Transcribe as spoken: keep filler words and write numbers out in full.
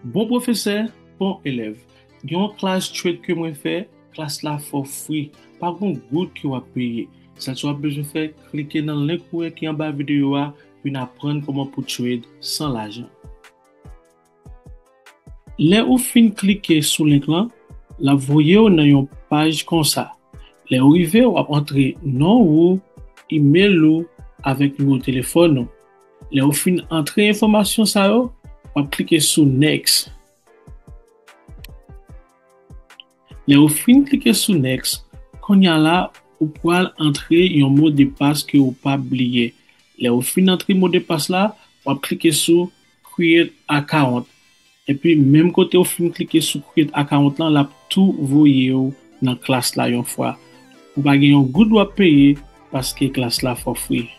Bon pwofesè, bon elèv. Gen yon klas trade ke mwen fè, klas la for free. Pa gen yon goud ke w ap peye. Sèl sa w ap bezwen fè, klike nan link ou wè ki anba videyo a pou w aprann kòman pou trade san lajan. Lè ou fin klike sou link lan, l ap voye w nan yon paj konsa. Lè ou rive, w ap antre non ou, email ou, avèk nimewo telefòn ou. Lè ou fin antre enfòmasyon sa yo, w ap klike sou next. Lè ou fin klike sou next, kounye a la, ou pral antre yon mo de pas ke ou p ap bliye. Lè ou fin antre mo de pas la, w ap klike sou create account. Epi menm kote ou fin klike sou create account lan, l ap tou voye w nan klas la yon fwa. Ou pa gen yon goud w ap peye paske klas la for free.